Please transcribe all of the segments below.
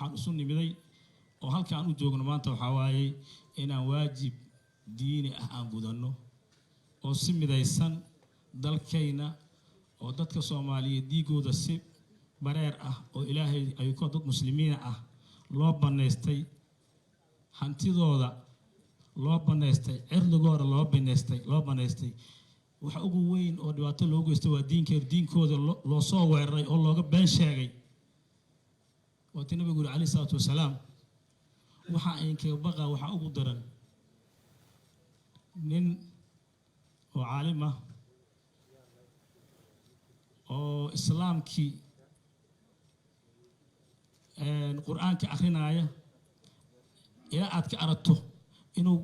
Waxaan isu nimiday oo halkaan u joogno maanta waxaa waaye inaan waajib diini ah aan gudanno oo si midaysan dalkayna oo dadka Soomaaliyeed diigooda si bareer ah oo Ilaahay ayagoo dad Muslimiina ah loo bannaystay, hantidooda loo bannaystay, cirdigooda loo bannaystay. Waxa ugu weyn oo dhibaato loo geystay waa diinkeeda, diinkooda loo soo weeraray oo looga been sheegay. Waatii Nabigu yuri calayhi salaatu wasalaam: "Waxa idinkaga baqa waxaa ugu daran nin oo caalim ah oo Islaamkii Qur-aanka akrinaaya ilaa aad ka aragto inuu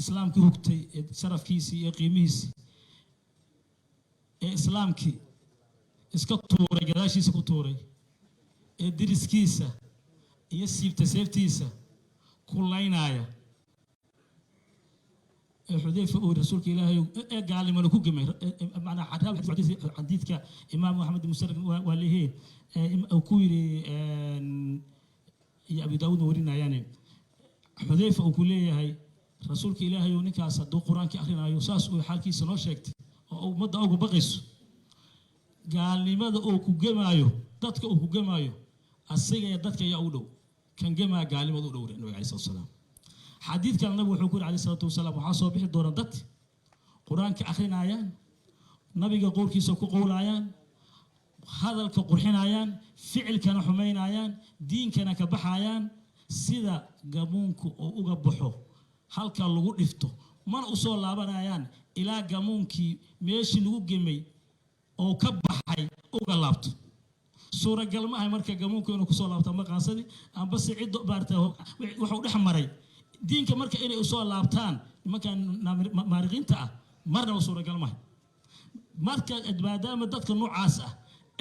Islaamkii hugtay sharafkiisii iyo qiimihiisii, ee Islaamkii iska tuuray, gadaashiisa ku tuuray, ee diriskiisa iyo siibta seeftiisa ku laynaaya." Ee Xudayfa uu Rasuulka Ilaahay ee gaalnimona ku gemay, macnaa xadiidka Imaam Axmed Musarif waa leeyihiin uu ku yidhi iyo Abu Daawuudna warinayaan, Xudayfa uu ku leeyahay: "Rasuulka Ilaahay, oo ninkaas hadduu Qur-aankii akrinaayo saas uu xaalkiisa noo sheegtay oo ummadda uga baqayso, gaalnimada uu ku gemaayo, dadka uu ku gemaayo, asiga iyo dadka ayaa u dhow kan gemaa gaalnimada u dhow?" Nabiga calayhi salatu wasalaam. Xadiidkan nabigu wuxuu ku yidhi calayhi salaatu wasalaam: "Waxaa soo bixi doona dad Qur-aanka akhrinayaan, Nabiga qowlkiisa ku qowlayaan, hadalka qurxinayaan, ficilkana xumaynayaan, diinkana ka baxayaan sida gamuunku uu uga baxo halka lagu dhifto, mana u soo laabanayaan ilaa gamuunkii meeshii lagu gemay oo ka baxay uga laabto." Suuragal ma ahay marka gamuunku inuu kusoo laabto amba qaansadii amba se ciddo maarata wuxuu dhex maray diinka. Marka inay usoo laabtaan nimankan maariqiinta ah marnaba suuragal maahay. Marka maadaama dadka noocaas ah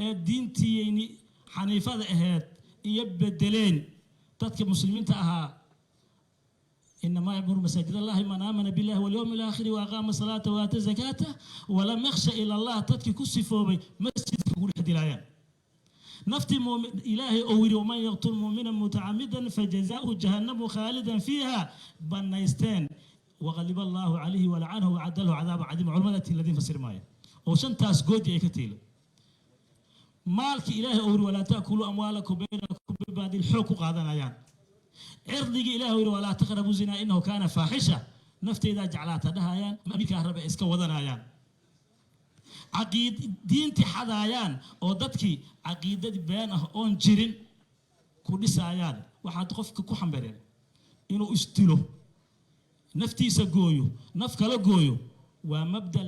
ee diintiyeyni xaniifada ahayd iyo bedeleen dadka Muslimiinta ahaa, إنما يعمر مساجد الله من آمن بالله واليوم الآخر وأقام الصلاة وآتى الزكاة ولم يخش إلا الله, dadkii ku sifoobay masjidka ugu dhex dilaayaan naftii mu'min Ilaahay oo yidhi: "ومن يقتل مؤمنا متعمدا فجزاؤه جهنم خالدا فيها" banaysteen, وغضب الله عليه ولعنه وأعد له عذابا عظيما. Culamada ladiin fasiri maayo oo shantaas goodi ay ka tiilo. Maalkii Ilaahay oo yidhi: "ولا تأكلوا أموالكم بينكم بالباطل" xoog ku qaadanayaan. Cirdigii Ilahi yidhi: "ولا تقربوا الزنا إنه كان فاحشة" nafteydaa jeclaata dhahayaan, amiirkaa rabe iska wadanayaan, caqiid diintii xadaayaan oo dadkii caqiidadii been ah oon jirin ku dhisaayaan. Waxaad qofka ku xambareen inuu isdilo, naftiisa gooyo, naf kala gooyo, waa mabda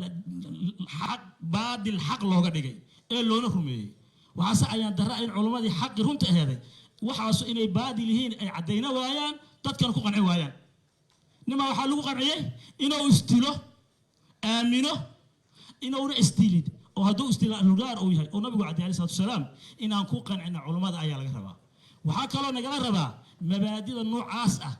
xaq baadil xaq looga dhigay ee loona rumeeyey. Waxaase ayaan darra in culammadii xaqi runta aheeday waxaasu inay baadil yihiin ay caddayna waayaan, dadkana ku qanci waayaan. Nima waxaa lagu qanciyey inuu isdilo, aamino inuuna isdilin, oo hadduu isdilo ahlugaar uu yahay oo Nabigu cadday alayhi salatu wasalaam. Inaan ku qancino culammada ayaa laga rabaa. Waxaa kaloo nagala rabaa mabaadida noocaas ah.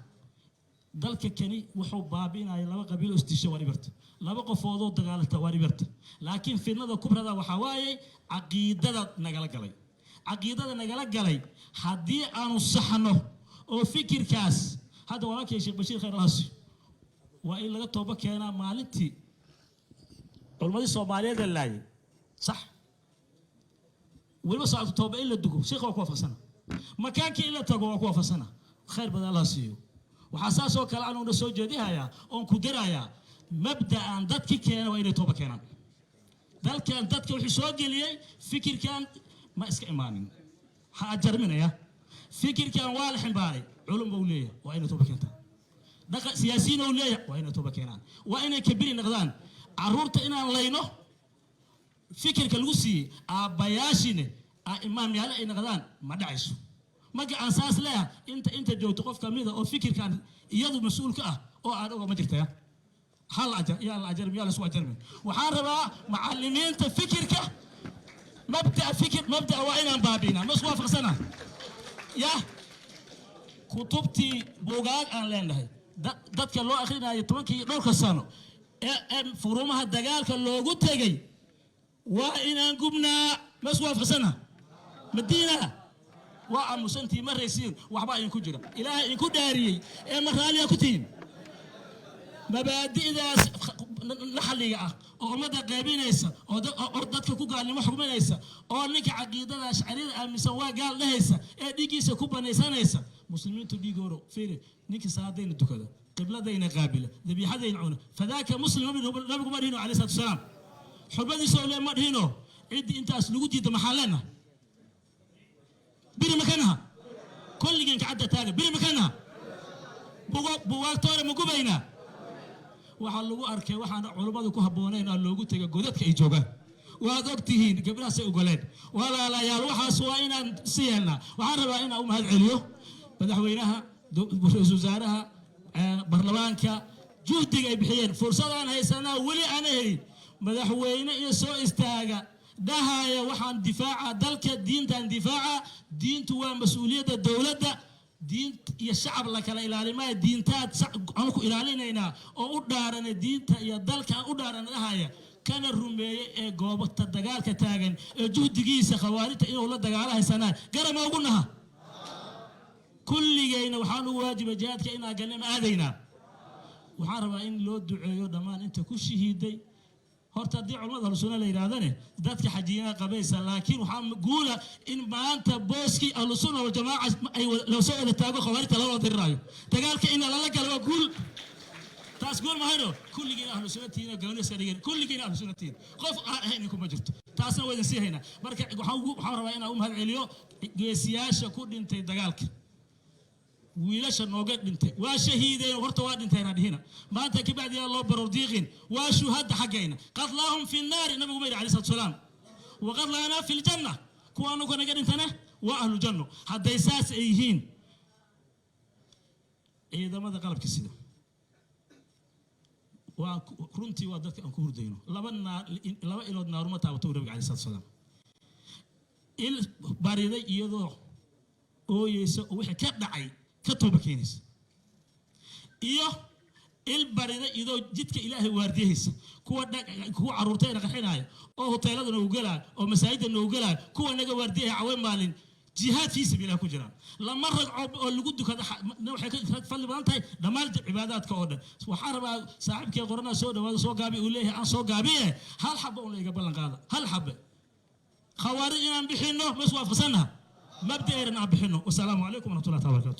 Dalka kani wuxuu baabi'inaya laba qabiilo isdisha waa dhibirta, laba qofoodoo dagaalata waa dhibirta, laakiin fitnada kubrada waxaa waaye caqiidada nagala galay. Caqiidada nagala galay haddii aanu saxno oo fikirkaas hadda walaalkay Sheekh Bashiir khayr alhasi waa in laga toobo keenaa. Maalintii culimmadii Soomaaliyeed la laayay, sax, weliba saacatu tooba in la dugo, sheekha waa ku waafaqsana, makaankii in la tago waa ku waafaqsana. Khayr badan Allah siiyo. Waxaa saas oo kale anuuna soo jeedihayaa oon ku dirayaa mabda'an dadki keena waa inay tooba keenaan. Dalkan dadka wuxuu soo geliyey fikirkan ma iska imaanin, ha ajarminaya. Fikirkan waa la ximbaaray. Culum buu leeyahay, waa inay tooba keentaan. Dhaqa siyaasiyiin uu leeyahay, waa inay tooba keenaan, waa inay kabiri noqdaan. Carruurta inaan layno fikirka lagu siiyey, aabbayaashine imaamyaale ay noqdaan, ma dhacayso. Marka aan saas leeyahay, inta joogto qof kamida oo fikirkan iyadu mas-uul ka ah oo aan oga ma jirtaya. Hal ajar yaa la ajarmi, yaa la isku ajarmi. Waxaan rabaa macallimiinta fikirka mabda fikir mabda waa inaan baabiinaa. Ma isku waafaqsana ya? Kutubtii buugaag aan leenahay dadka loo akhrinayo 10kii dhowrka sano ee furumaha dagaalka loogu tegey waa inaan gubnaa. Ma isku waafaqsana? Madiina Waa aamusantii, ma raysiin, waxbaa idinku jira. Ilaahay idinku dhaariyey ee ma raaliya ku tihiin mabaadi'daas naxliga ah oo ummadda qaybinaysa oo dadka ku gaalnimo xukminaysa oo ninka caqiidada Ashcariyada aaminsan waa gaal dhehaysa ee dhiiggiisa ku banaysanaysa muslimiintu dhiigooro? Fiiri, ninkii salaadayna dukada, qibladayna qaabila, dabiixadayna cuna, fadaaka muslim. Nabigu ma dhihino alayhi salatu wasalaam, xurmadiisa oo le ma dhihino. Ciddii intaas lagu diida maxaa leenaha? Biri makanaha? Kulligeen gacanta taaga. Biri makanaha? Buwaagtoore ma gubaynaa? Waxaa lagu arkay waxaan culummadu ku habboonayn aa loogu tegay godadka ay joogaan. Waad og tihiin gabdhahaasay ogoleen. Walaalayaal, waxaas waa inaan si yeelnaa. Waxaan rabaa inaan u mahad celiyo madaxweynaha, ra-iisul wasaaraha, baarlamaanka, juhdiga ay bixiyeen. Fursadaan haysanaa weli aana helin madaxweyne iyo soo istaaga dhahaya waxaan difaaca dalka, diintaan difaaca. Diintu waa mas-uuliyadda dowladda. Diin iyo shacab la kala ilaalimaya. Diintaad aan ku ilaalinaynaa oo u dhaarana diinta iyo dalka aan u dhaarana dhahaya, kana rumeeyey ee goobta dagaalka taagan ee juhdigiisa khawaarijta inuu la dagaalo haysanaa garama ugu naha. Kulligayna waxaan ugu waajiba jihaadka inaan galna. Ma aadaynaa? Waxaan rabaa in loo duceeyo dhammaan inta ku shahiiday. Horta haddii culamada Ahlusunna la yidhahdane dadka xajiyana qabaysa, laakiin waxaa guula in maanta booskii Ahlusunna Waljamaaca ay lasoo wada taago, khawaarijta lala diriraayo, dagaalka in lala galo waa guul. Taas guul mahayno? Kulligiin Ahlu Sunnatihiin, gooni iska dhigeen, kulligiin Ahlu Sunnatihiin, qof aan ahayn kuma jirto. Taasna waa idin sii haynaa. Marka waxaan rabaa inaan u mahad celiyo geesiyaasha ku dhintay dagaalka, wiilasha nooga dhintay. Waa shahiideen, horta waa dhinteen dhihina. Maanta kabacdi yaa loo baroor diiqin, waa shuhadda xaggayna. Qatlaahum fi nnaari, nabigu ma yidhi alayhi salatu wasalaam, waqatlaana fi ljanna. Kuwa anuga naga dhintana waa ahlu janno. Hadday saas ay yihiin ciidamada qalabka sida, waa runtii waa dadka aan ku hurdayno. Laba naar, laba ilood naaruma taabato nabiga alayhi salatu wasalaam: il bariday iyadoo ooyeysa oo wixii ka dhacay ka tooba keenaysa, iyo il barida iyadoo jidka Ilaahay waardiyahaysa. Kuwa caruurtayna qaxinaya oo hoteelada noogu gelaya oo masaajidda noogu gelaya, kuwa naga waardiyahaya caween maalin jihaad fii sabiilah ku jiraan. Lama ragco oo lagu dukada waxay ka fadli badan tahay dhammaan cibaadaadka oo dhan. Waxaan rabaa saaxiibkii qoranaa soo dhawaado, soo gaabi uu leeyahay, aan soo gaabiye. Hal xaba un la iga ballan qaada, hal xabe: khawaarij inaan bixinno ma is waafaqsannaha? Mabda'eeran aan bixinno. Wasalaamu calaykum waraxmatullahi taala barakatu.